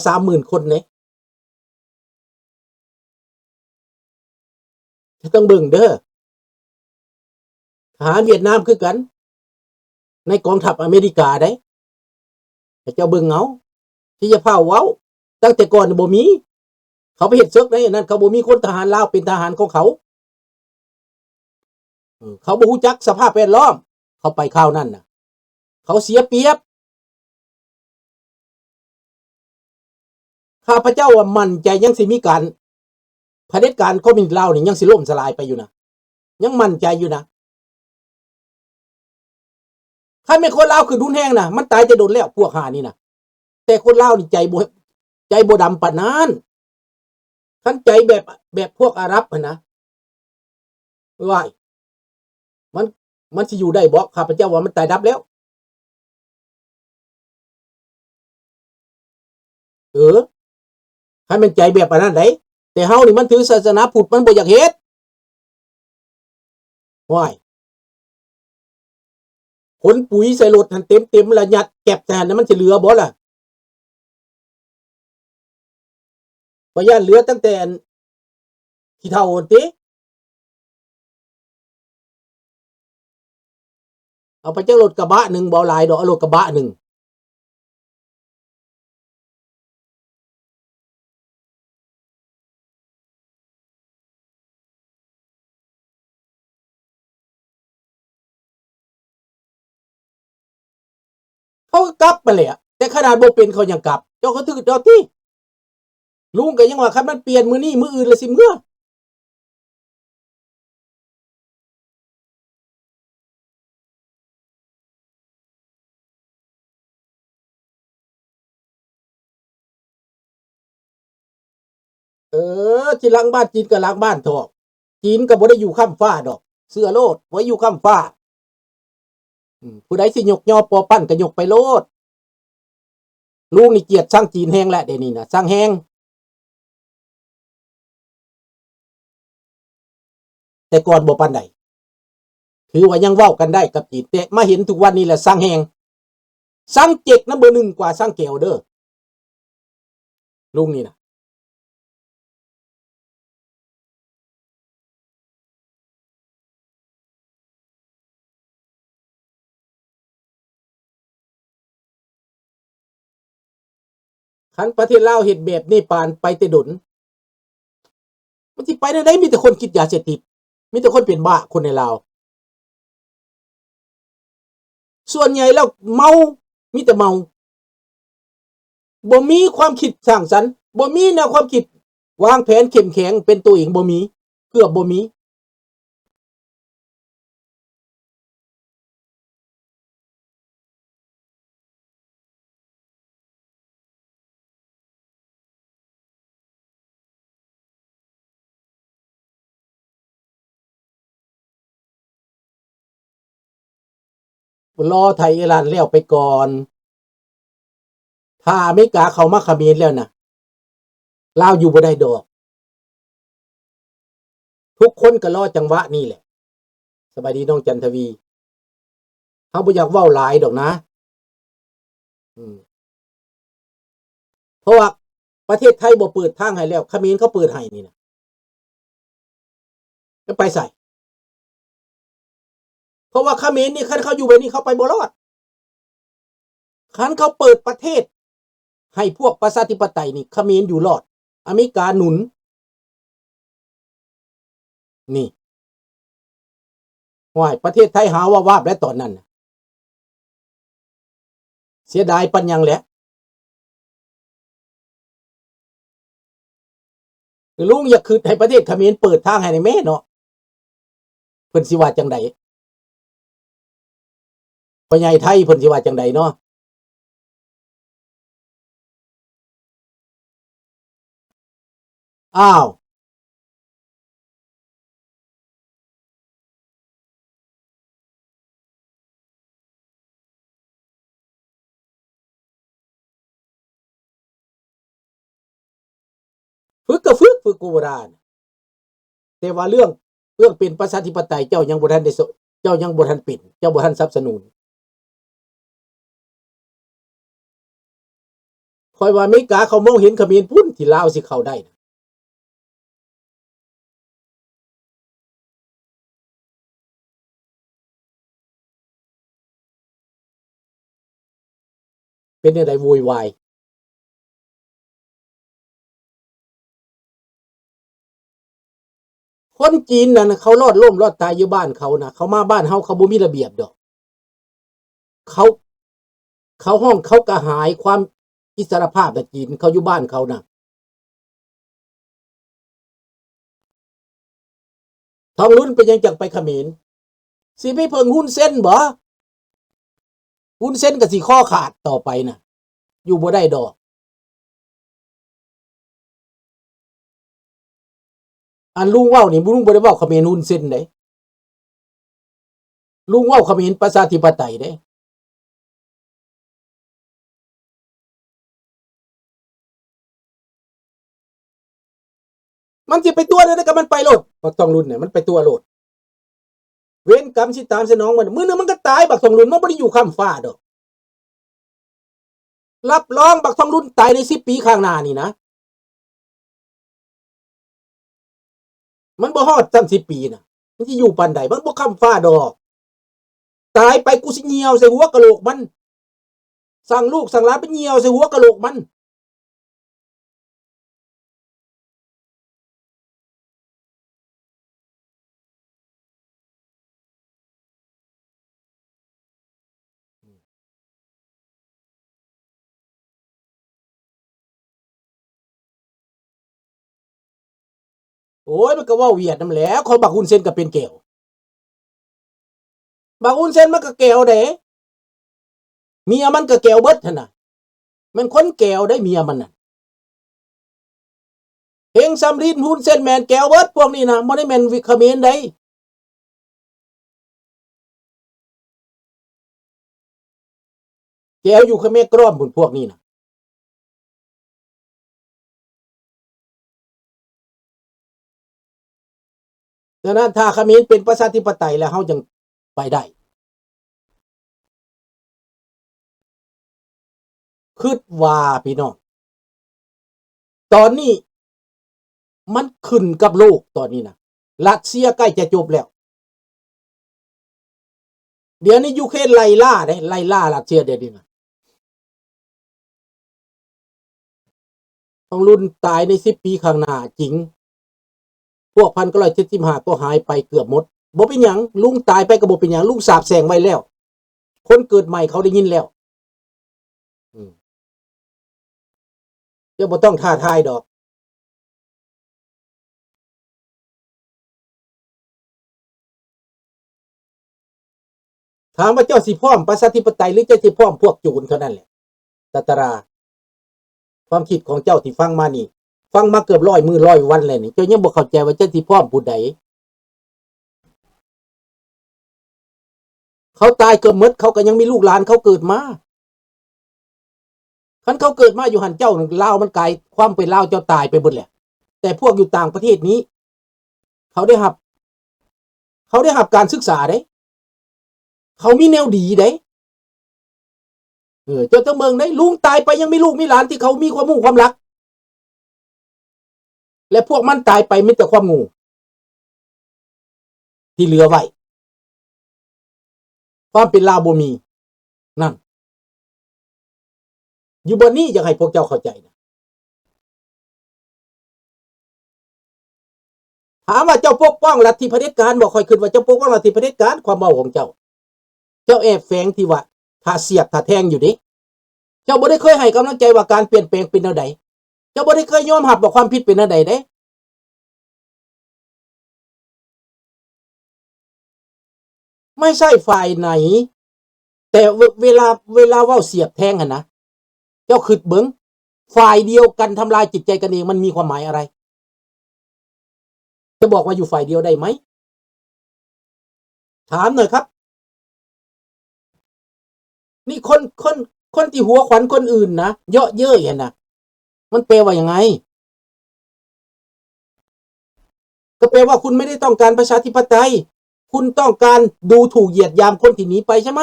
ສາມໝື່ນຄົນເດ້. ຈະຕ້ອງເບິ່ງເດີ ທະຫານຫວຽດນາມຄືກັນ ໃນກອງທັບອາເມລິກາໃດ໋ ໃຫ້ເຈົ້າເບິ່ງເອົາ ທີ່ຈະພາວເວົ້າ ຕັ້ງແຕ່ກ່ອນບໍ່ມີ ເຂົາໄປເຮັດເສິກໃນອັນນັ້ນ ເຂົາບໍ່ມີຄົນທະຫານລາວເປັນທະຫານຂອງເຂົາ ເອີ ເຂົາບໍ່ຮູ້ຈັກສະພາບແວດລ້ອມ ເຂົາໄປຄາວນັ້ນນະ ເຂົາເສຍປຽບ. ຂ້າພະເຈົ້າວ່າໝັ້ນໃຈຍັງຊິມີການ ຜະເດັດການຄອມມິວນິດລາວນີ້ຍັງຊິລົ້ມສະລາຍໄປຢູ່ນະ ຍັງໝັ້ນໃຈຢູ່ນະ. ຄັນແມ່ນຄົນລາວຄືຮຸນແຮງນະ ມັນຕາຍແຕ່ດົນແລ້ວ ພວກຫ້ານີ້ນະ ແຕ່ຄົນລາວນີ້ໃຈບໍ່ ໃຈບໍ່ດຳປານນັ້ນ. ຄັນໃຈແບບ ແບບພວກອາຣັບຫັ້ນນະ ວ້າຍ ມັນ ມັນຊິຢູ່ໄດ້ບໍ່? ຂ້າພະເຈົ້າວ່າມັນຕາຍດັບແລ້ວ. ເອີ ຄັນແມ່ນໃຈແບບອັນນັ້ນໃດ໋ ແຕ່ເຮົານີ້ມັນຖືສາສະໜາພຸດ ມັນບໍ່ຢາກເຮັດ. ໂອ້ຍ ຂົນປຸຍໃສ່ລົດຫັ້ນເຕັມໆ ລະຍັດແກັບໃສ່ຫັ້ນ ມັນຊິເຫຼືອບໍ່ລະ? ຂ້ອຍຢ້ານເຫຼືອຕັ້ງແຕ່ອັນຂີ້ເຖົ້າຫັ້ນຕິ. ເອົາໄປຈັກລົດກະບະໜຶ່ງ ບໍ່ເອົາຫຼາຍດອກ ເອົາລົດກະບະໜຶ່ງ. ເຂົາກໍກັບຫັ້ນແຫຼະ ແຕ່ຂະໜາດບໍ່ເປັນເຂົາຍັງກັບ ເຈົ້າກໍຖືກເອົາຕິ. ລຸງກໍຍັງວ່າ ຄັນມັນປ່ຽນມື້ນີ້ ມື້ອື່ນລະຊິເມືອ. ເອີ ຊິຫຼັງບ້ານຈີນກໍຫຼັງບ້ານເຖາະ ຈີນກໍບໍ່ໄດ້ຢູ່ຄ້ຳຟ້າດອກ ເຊື່ອໂລດ ບໍ່ໄດ້ຢູ່ຄ້ຳຟ້າ. ອືມ ຜູ້ໃດຊິຍົກຍໍປໍປັ້ນກໍຍົກໄປໂລດ. ລຸງນີ້ກຽດຊັງຈີນແຮງແຫຼະ ດຽວນີ້ນະ ຊັງແຮງ. ແຕ່ກ່ອນບໍ່ປານໃດ ຖືວ່າຍັງເວົ້າກັນໄດ້ກັບຈີນ ແຕ່ມາເຫັນທຸກວັນນີ້ແຫຼະ ຊັງແຮງ ຊັງເຈັກນຳເບີໜຶ່ງກວ່າຊັງແກວເດີ ລຸງນີ້ນະ. ຄັນປະເທດລາວເຮັດແບບນີ້ປານໄປແຕ່ດົນ ມັນຊິໄປແນວໃດ? ມີແຕ່ຄົນກິນຢາເສບຕິດ ມີແຕ່ຄົນເປັນບ້າ ຄົນໃນລາວ ສ່ວນໃຫຍ່ແລ້ວເມົາ ມີແຕ່ເມົາ ບໍ່ມີຄວາມຄິດສ້າງສັນ ບໍ່ມີແນວຄວາມຄິດວາງແຜນເຂັ້ມແຂງເປັນຕົວເອງ ບໍ່ມີ ເກືອບບໍ່ມີ. ລໍໄທອີຣານແລ້ວໄປກ່ອນ ຖ້າອາເມລິກາເຂົ້າມາຂະເໝນແລ້ວນະ ລາວຢູ່ບໍ່ໄດ້ດອກ. ທຸກຄົນກໍລໍຈັງຫວະນີ້ແຫຼະ. ສະບາຍດີນ້ອງຈັນທະວີ. ເຮົາບໍ່ຢາກເວົ້າຫຼາຍດອກນະ. ອືມ. ເພາະວ່າປະເທດໄທບໍ່ເປີດທາງໃຫ້ແລ້ວ ຂະເໝນເຂົາເປີດໃຫ້ນີ້ນະ. ຈະໄປໃສ? ເພາະວ່າຂະເໝນນີ້ ຄັນເຂົາຢູ່ແບບນີ້ ເຂົາໄປບໍ່ລອດ. ຄັນເຂົາເປີດປະເທດໃຫ້ພວກປະຊາທິປະໄຕນີ້ ຂະເໝນຢູ່ລອດ. ອາເມລິກາໜູນ. ນີ້. ໂອ້ຍ ປະເທດໄທຫາວວາບແລ້ວຕອນນັ້ນນະ. ເສຍດາຍປານຫຍັງແຫຼະ. ລຸງຢາກຄຶດໃຫ້ປະເທດຂະເໝນເປີດທາງໃຫ້ແດ່ແມ່ເນາະ. ເພິ່ນຊິວ່າຈັ່ງໃດ? ພໍ່ໃຫຍ່ໄທເພິ່ນຊິວ່າຈັ່ງໃດເນາະ? ອ້າວ. ຝຶກກໍຝຶກ, ຝຶກກໍບໍ່ໄດ້. ແຕ່ວ່າເລື່ອງ, ເລື່ອງເປັນປະຊາທິປະໄຕ ເຈົ້າຍັງບໍ່ທັນໄດ້, ເຈົ້າຍັງບໍ່ທັນເປັນ, ເຈົ້າບໍ່ທັນສະໜັບສະໜູນ. ເພ ຂ້ອຍວ່າອາເມລິກາເຂົາມອງເຫັນຂະເໝນພຸ້ນ ທີ່ລາວຊິເຂົ້າໄດ້ນະ. ເປັນແນວໃດ? ໂວຍວາຍ. ຄົນຈີນນັ້ນ ເຂົາລອດລົ້ມລອດຕາຍຢູ່ບ້ານເຂົານະ, ເຂົາມາບ້ານເຮົາ ເຂົາບໍ່ມີລະບຽບດອກ. ເຂົາ ເຂົາຮ້ອງ ເຂົາກະຫາຍຄວາມອິດສະຫຼະພາບນະ, ຈີນເຂົາຢູ່ບ້ານເຂົານະ. ທອງລຸນ ເປັນຫຍັງຈັ່ງໄປຂະເໝນ? ຊິໄປເພິ່ງຮຸນເຊັນບໍ? ຮຸນເຊັນກໍຊິຄໍຂາດຕໍ່ໄປນະ, ຢູ່ບໍ່ໄດ້ດອກ. ອັນລຸງເວົ້ານີ້ ລຸງບໍ່ໄດ້ເວົ້າຂະເໝນຮຸນເຊັນເດ້, ລຸງເວົ້າຂະເໝນປະຊາທິປະໄຕເດ້. ມັນຊິໄປຕົວະແນວໃດກໍມັນໄປໂລດ, ບັກທອງລຸນນະ ມັນໄປຕົວະໂລດ. ເວນກຳຊິຕາມສະໜອງມັນ, ມື້ໜຶ່ງມັນກໍຕາຍ ບັກທອງລຸນ, ມັນບໍ່ໄດ້ຢູ່ຄ້ຳຟ້າດອກ. ຮັບຮອງບັກທອງລຸນຕາຍໃນສິບປີຂ້າງໜ້ານີ້ນະ. ມັນບໍ່ຮອດຊ້ຳສິບປີນະ, ມັນຊິຢູ່ປານໃດ? ມັນບໍ່ຄ້ຳຟ້າດອກ. ຕາຍໄປ ກູຊິຍ່ຽວໃສ່ຫົວກະໂຫຼກມັນ, ສັ່ງລູກສັ່ງຫຼານໄປຍ່ຽວໃສ່ຫົວກະໂຫຼກມັນ. ໂອ້ຍ ມັນກໍເວົ້າຫວຽດນຳແຫຼະ, ຂອງບັກຮຸນເຊັນກໍເປັນແກວ. ບັກຮຸນເຊັນມັນກໍແກວເດ້, ເມຍມັນກໍແກວເບິດຫັ້ນນະ, ແມ່ນຄົນແກວເດ້ເມຍມັນນະ. ເຮັງ ສຳລິນ ຮຸນເຊັນ ແມ່ນແກວເບິດພວກນີ້ນະ, ບໍ່ໄດ້ແມ່ນວິ ຂະເໝນໃດ. ແກວຢູ່ຂະແມກຣອມພຸ້ນ ພວກນີ້ນະ. ສະນັ້ນ ຖ້າຂະເໝນເປັນປະຊາທິປະໄຕແລ້ວ ເຮົາຈັ່ງໄປໄດ້. ຄິດວ່າພີ່ນ້ອງ ຕອນນີ້ມັນຂຶ້ນກັບໂລກຕອນນີ້ນະ, ຣັດເຊຍໃກ້ຈະຈົບແລ້ວ. ດຽວນີ້ຢູເຄຣນໄລ່ລ່າເດ້, ໄລ່ລ່າຣັດເຊຍດຽວນີ້ນະ. ທອງລຸນຕາຍໃນສິບປີຂ້າງໜ້າຈິງ, ພວກພັນເກົ້າຮ້ອຍເຈັດສິບຫ້າກໍຫາຍໄປເກືອບໝົດ. ບໍ່ເປັນຫຍັງ, ລຸງຕາຍໄປກໍບໍ່ເປັນຫຍັງ, ລຸງສາບແຊ່ງໄວ້ແລ້ວ, ຄົນເກີດໃໝ່ເຂົາໄດ້ຍິນແລ້ວ. ອືມ ເຈົ້າບໍ່ຕ້ອງທ້າທາຍດອກ. ຖາມວ່າເຈົ້າຊິພ້ອມປະຊາທິປະໄຕ ຫຼື ເຈົ້າຊິພ້ອມພວກໂຈນເທົ່ານັ້ນແຫຼະ. ຕາຕະລາ ຄວາມຄິດຂອງເຈົ້າທີ່ຟັງມານີ້, ຟັງມາເກືອບຮ້ອຍມື້ຮ້ອຍວັນແລ້ວນີ້, ເຈົ້າຍັງບໍ່ເຂົ້າໃຈວ່າເຈົ້າຊິພ້ອມຜູ້ໃດ? ເຂົາຕາຍເກືອບໝົດ, ເຂົາກໍຍັງມີລູກຫຼານເຂົາເກີດມາ. ຄັນເຂົາເກີດມາຢູ່ຫັ້ນ, ເຈົ້າ ລາວມັນກາຍ, ຄວາມເປັນລາວເຈົ້າຕາຍໄປເບິດແຫຼະ. ແຕ່ພວກຢູ່ຕ່າງປະເທດນີ້ ເຂົາໄດ້ຮັບ, ເຂົາໄດ້ຮັບການສຶກສາເດ້, ເຂົາມີແນວດີເດ້. ເອີ ເຈົ້າຕ້ອງເບິ່ງເດ້, ລຸງຕາຍໄປຍັງມີລູກມີຫຼານທີ່ເຂົາມີຄວາມຮູ້ຄວາມລັກ, ແລະ ພວກມັນຕາຍໄປມີແຕ່ຄວາມໂງ່ທີ່ເຫຼືອໄວ້, ຄວາມເປັນລາວບໍ່ມີ. ນັ້ນ ຢູ່ບ່ອນນີ້ຢາກໃຫ້ພວກເຈົ້າເຂົ້າໃຈນະ. ຖາມວ່າເຈົ້າປົກປ້ອງລັດທິຜະເດັດການບໍ່? ຂ້ອຍຄິດວ່າເຈົ້າປົກປ້ອງລັດທິຜະເດັດການ, ຄວາມເວົ້າຂອງເຈົ້າ, ເຈົ້າແອບແຝງທີ່ວ່າຖ້າສຽບຖ້າແທງຢູ່ເດ້. ເຈົ້າບໍ່ໄດ້ເຄີຍໃຫ້ກຳລັງໃຈວ່າການປ່ຽນແປງເປັນແນວໃດ, ເຈົ້າບໍ່ໄດ້ເຄີຍຍອມຮັບວ່າຄວາມຜິດເປັນແນວໃດເດ້. ໄມ່ໃຊ່ຝ່າຍໃນ, ແຕ່ເວ ເວລາ ເວລາເວົ້າສຽບແທງຫັ້ນນະ, ເຈົ້າຄິດເບິ່ງ, ຝ່າຍດຽວກັນທຳລາຍຈິດໃຈກັນເອງ, ມັນມີຄວາມໝາຍອະໄລ? ຈະບອກວ່າຢູ່ຝ່າຍດຽວໄດ້ໄໝ? ຖາມໜ່ອຍຄັບ. ນີ້ຄົນ ຄົນ ຄົນທີ່ຫົວຂວັນຄົນອື່ນນະ, ເຍາະເຍີ້ຍຫັ້ນນະ, ມັນແປວ່າຫຍັງໄງ? ກໍແປວ່າຄຸນໄມ່ໄດ້ຕ້ອງການປະຊາທິປະໄຕ, ຄຸນຕ້ອງການດູຖູກຢຽດຢາມຄົນທີ່ໜີໄປໃຊ່ໄໝ?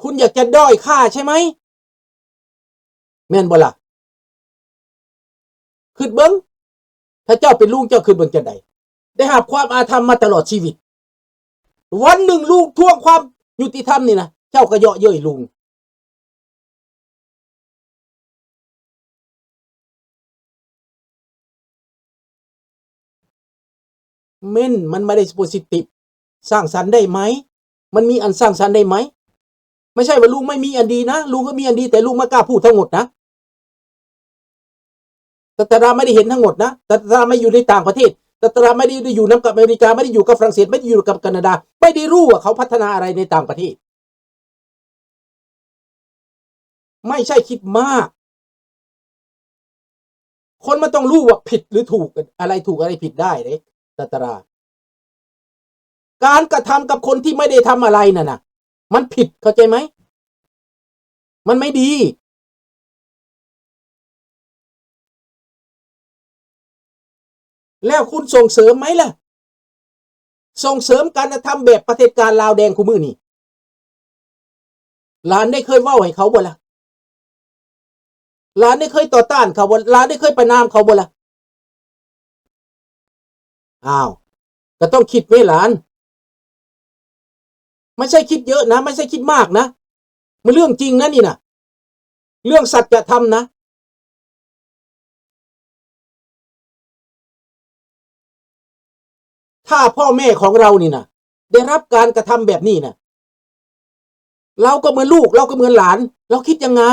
คุณอยากจะด้อยค่าใช่ไหม แม่นบ่ล่ะ คิดเบิ่ง ถ้าเจ้าเป็นลุง เจ้าคิดเบิ่งจั่งใด ได้รับความอาธรรมมาตลอดชีวิต วันหนึ่งลุงทวงความยุติธรรมนี่นะ เจ้าก็เยาะเย้ยลุง แม่น มันไม่ได้ positive สร้างสรรค์ได้ไหม มันมีอันสร้างสรรค์ได้ไหม ไม่ใช่ว่าลุงไม่มีอันดีนะ ลุงก็มีอันดี แต่ลุงไม่กล้าพูดทั้งหมดนะ ตัตตาราไม่ได้เห็นทั้งหมดนะ ตัตตาราไม่อยู่ในต่างประเทศ ตัตตาราไม่ได้อยู่นำกับอเมริกา ไม่ได้อยู่กับฝรั่งเศส ไม่ได้อยู่กับแคนาดา ไม่ได้รู้ว่าเขาพัฒนาอะไรในต่างประเทศ ไม่ใช่คิดมาก คนมันต้องรู้ว่าผิดหรือถูก อะไรถูกอะไรผิดได้เด้ ตัตตารา การกระทำกับคนที่ไม่ได้ทำอะไรนั่นน่ะ มันผิด เข้าใจไหม มันไม่ดี แล้วคุณส่งเสริมไหมล่ะ ส่งเสริมการกระทำแบบเผด็จการลาวแดงคู่มื้อนี้ หลานได้เคยเว้าให้เขาบ่ล่ะ หลานได้เคยต่อต้านเขาบ่ หลานได้เคยประณามเขาบ่ล่ะ อ้าว ก็ต้องคิดไว้หลาน ไม่ใช่คิดเยอะนะ ไม่ใช่คิดมากนะ มันเรื่องจริงนะนี่นะ เรื่องสัจธรรมนะ ถ้าพ่อแม่ของเรานี่นะ ได้รับการกระทำแบบนี้นะ เราก็เหมือนลูก เราก็เหมือนหลาน เราคิดยังไง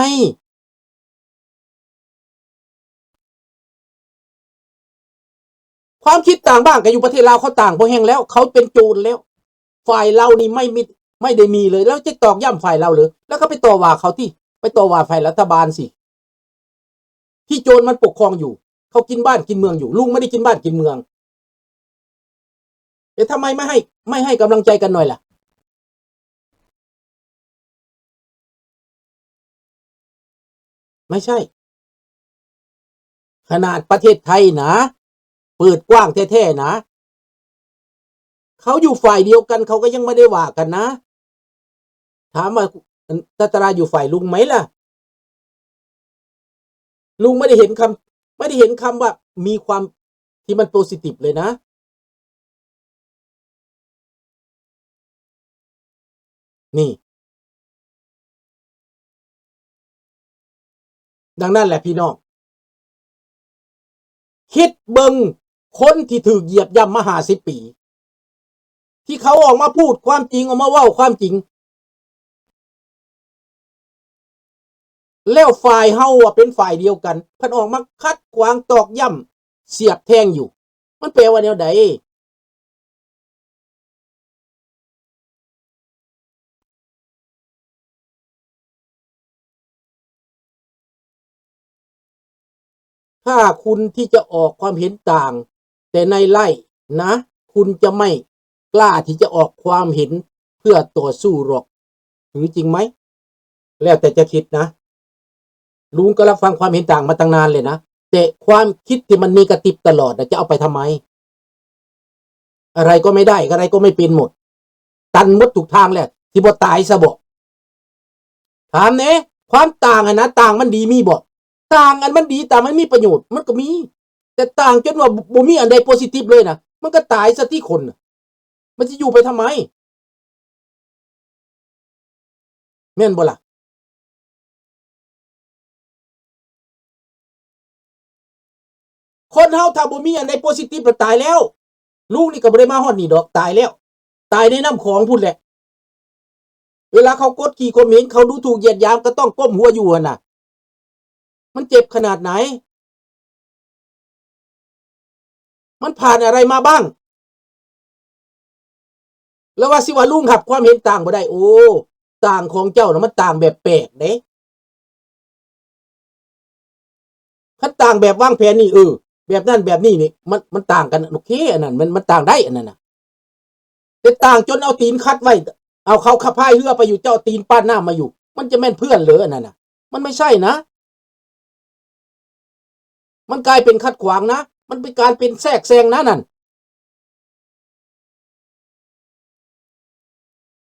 ความคิดต่างบ้านก็อยู่ประเทศลาว เขาต่างพอแฮงแล้ว เขาเป็นโจรแล้ว ฝ่ายเรานี่ไม่มี ไม่ได้มีเลย แล้วจะตอกย้ำฝ่ายเราเหรอ แล้วก็ไปต่อว่าเขาติ ไปต่อว่าฝ่ายรัฐบาลสิ ที่โจรมันปกครองอยู่ เขากินบ้านกินเมืองอยู่ ลุงไม่ได้กินบ้านกินเมือง เอ๊ะ ทำไมไม่ให้ ไม่ให้กำลังใจกันหน่อยล่ะ ไม่ใช่ ขนาดประเทศไทยนะ เปิดกว้างแท้ๆนะ เขาอยู่ฝ่ายเดียวกัน เขาก็ยังไม่ได้ว่ากันนะ ถามว่า อัน ตัตตาราอยู่ฝ่ายลุงไหมล่ะ ลุงไม่ได้เห็นคำ ไม่ได้เห็นคำว่ามีความที่มัน positive เลยนะ นี่ ดังนั้นแหละพี่น้อง คิดเบิ่งคนที่ถูกเหยียบย่ำมาห้าสิบปี ที่เขาออกมาพูดความจริง ออกมาเว้าความจริง แล้วฝ่ายเฮาอะเป็นฝ่ายเดียวกัน เพิ่นออกมาขัดขวางตอกย้ำเสียดแทงอยู่ มันแปลว่าแนวใด ถ้าคุณที่จะออกความเห็นต่าง แต่ในไล่นะ คุณจะไม่กล้าที่จะออกความเห็นเพื่อต่อสู้หรอก หรือจริงไหม แล้วแต่จะคิดนะ ลุงก็รับฟังความเห็นต่างมาตั้งนานเลยนะ แต่ความคิดที่มัน negative ตลอดนะ จะเอาไปทำไม อะไรก็ไม่ได้ อะไรก็ไม่เป็นหมด ตันหมดทุกทางแล้ว สิบ่ตายซะบ่ ถามแหน่ ความต่างอะนะ ต่างมันดีมีบ่ ต่างอันมันดี ต่างมันมีประโยชน์ มันก็มี แต่ต่างจนว่าบ่ บ่มีอันใด positive เลยนะ มันก็ตายซะติคนน่ะ มันสิอยู่ไปทำไม แม่นบ่ล่ะ คนเฮาถ้าบ่มีอันใด positive น่ะตายแล้ว ลุงนี่ก็บ่ได้มาฮอดนี่ดอก ตายแล้ว ตายในน้ำของพุ้นแหละ เวลาเขากดขี่ข่มเหง เขาดูถูกเหยียดหยาม ก็ต้องก้มหัวอยู่หั่นน่ะ มันเจ็บขนาดไหน มันผ่านอะไรมาบ้าง แล้วว่าสิว่าลุงรับความเห็นต่างบ่ได้ โอ้ ต่างของเจ้าน่ะมันต่างแบบแปลกเด้ คันต่างแบบวางแผนนี่ เออ แบบนั้นแบบนี้นี่ มัน มันต่างกัน โอเค อันนั้นมัน มันต่างได้ อันนั้นน่ะ แต่ต่างจนเอาตีนขัดไว้ เอาเขาขับพายเรือไปอยู่ เจ้าเอาตีนป้านน้ำมาอยู่ มันจะแม่นเพื่อนเหรอ อันนั้นน่ะ มันไม่ใช่นะ มันกลายเป็นขัดขวางนะ มันเป็นการเป็นแทรกแซงนะนั่น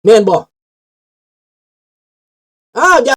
แม่นบ่? ເອີ ຢ່າ